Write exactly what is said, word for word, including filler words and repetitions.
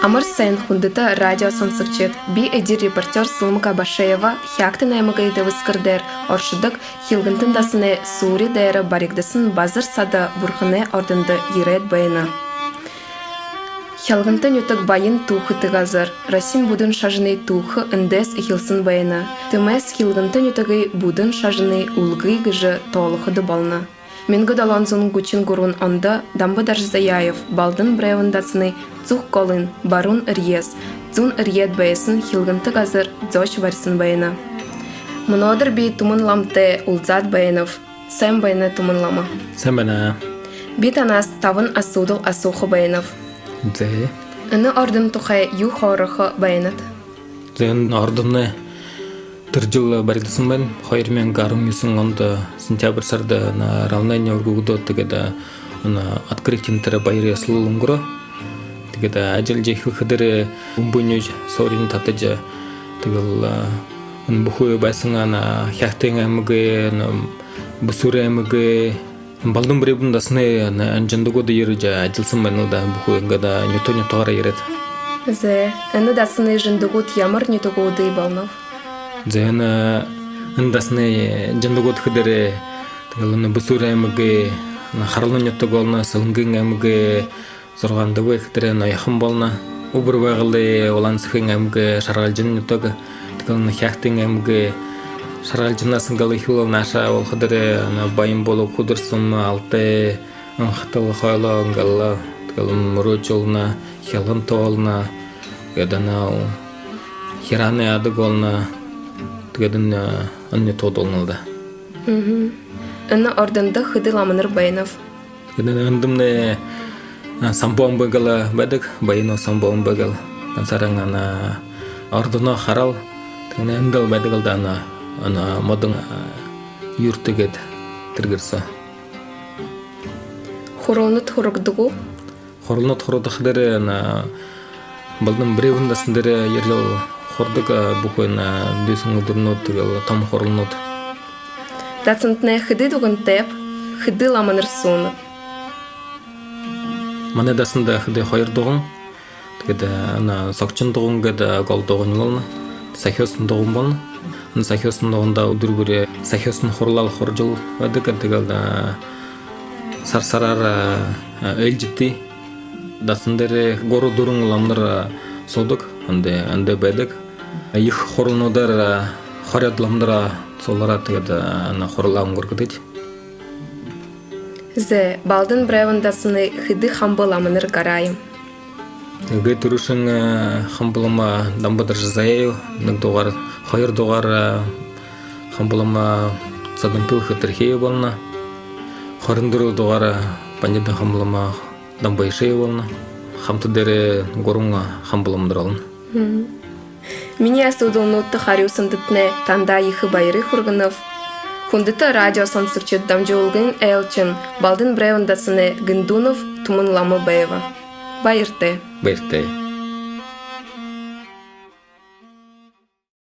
Амар сайн, хүндэтэ радио соносогшод! Би эдир репортёр Сэлмэг Абашеева. Хяагтын аймагай дэбисхэр дээрэ оршодог Хилгэнтын дасанай суури дээрэ баригдаһан Базар сада бурханай ордондо ерээд байнаб. Хилгэнтын нютаг баян түүхэтэй газар. Россиин буддын шажанай түүхэ эндэһээ эхилһэн байна. Тиимэһээ Хилгэнтын нютагые буддын шажанай үлгы гэжэ тоолоходо болоно. Мянга долоон зуун гушан гурбан ондо Дамба-Доржо Заяев Балдан Брэйбун дасанай зүг голынь баруун эрьеһээ зүүн эрьеэд байһан Хилгэнтын газар зөөжэ бариһан байна. Мүнөөдэр би Түмэн ламатай уулзаад байнаб. Сайн байна, Түмэн лама. Сайн байна. Би танһаа табан асуудал асууха байнаб. Зэ. Энэ ордон тухай юу хөөрэхэ байнат? Зэ, энэ ордоной тэрэ жэл баригдаһан байна. Хоёр мянга арбан юһэн ондо сентябрь һарада энэ равнение үргэгдөө, тиигээд энэ открытиин тэрэ баяр ёһолол үнгэрөө. Тиигээд ажаллажа эхилхэдэрээ, үмбэнүүдые сууринь татажа, тиигээл энэ бүхы байһан энэ Хяагтын аймагай, энэ Бэшүүрэй аймагай, Балдан Брэйбун дасанай энэ жэндэгүүд ерэжэ ажаллаһан байна лэ даа, бүхы иигээд нютаг нютагаараа ерээд. Зэ, энэ дасанай жэндэгүүд ямар нютагуудые болоноб? Зэ, энэ, энэ дасанай жэндэгүүд гэхэдэрээ, тиигээл энэ Бэшүүрэй аймагай, энэ Харалын нютаг болоно, Сэлэнгын аймагай, Зургаан Дэбэхи, тэрэ Ноёхон болоно. Үбэр Байгалай Улаан-Үдын аймагай Шаргалжанай нютаг. Тиигээл энэ Хяагтын аймагай Шаргалжанһаа иигээл эхилээд наашаа болоходороо энэ Баян-Булаг, Хүдэрсэм, Алтай, Анхатал, Хойлоо, иигээл, тиигээл Мүрөөшэ болоно, Хилгэнтэ болоно. Тиигээд энэ Хираанай Адаг болоно. Тиигээд энэ, энэ нютагууд болоно лэ даа. Мгм. Энэ ордондо хэды ламанар байнаб? Тиигээд эндэмнай, а, Самбуу ламаб гээд байдаг, Баянай Самбуу ламаб гээд. Гансаараа энэ ордоной хараад, тиигээд эндэл байдаг лэ даа, энэ, энэ модон, а, юртэ гээд тэрэ гэр соо. Хуралнууд һурагдадаг гү? Хуралнууд һурагдаха дээрээ энэ Балдан Брэйбун дасан дээрээ ерээд һурадаг, а, бүхы энэ дүйсэһэн үдэрнүүд, тиигээл том хуралнууд. Дасантнай хэды дугантай, хэды ламанар һууна? Манай дасанда хэды хоёр дуган. Тиигээд, а, энэ Согшон дуган гээд, а, гол дуган болоно. Сахюусан дуган болоно. Энэ Сахюусан дуганда үдэр бүри Сахюусан хуралаа һуражал байдаг. Тиигээл, а, һар һараар, а, а, ээлжэтэй. Дасан дээрээ гурба-дүрбэн ламанар, а, һуудаг, эндэ, эндэ байдаг. Ехэ хуралнуудаар, а, хорёод ламанар, а, һуулаараа, тиигээд, а, энэ хуралаа үнгэргэдэг. Зэ, Балдан Брэйбун дасанай хэды хамба ламанар гараа юм? Эгээ, түрүүшын, а, хамба лама Дамба-Доржо Заяев, нэгэдүгээр, хоёрдугаар, а, хамба лама Содомпил Хэтэрхеев болоно. Хорин дүрбэдүгээр, а, пандитын хамба лама Дамба Аюшеев болоно. Хамта дээрээ гурбан хамба ламанар болоно. Мгм. Минии асуудалнуудта харюусандатнай танда ехэ баяр хүргэнэб. Хүндэтэ радио соносогшод, дамжуулгын айлшан Балдан Брэйбун дасанай Гындунов Түмэн лама байба. Баяртай. Баяртай.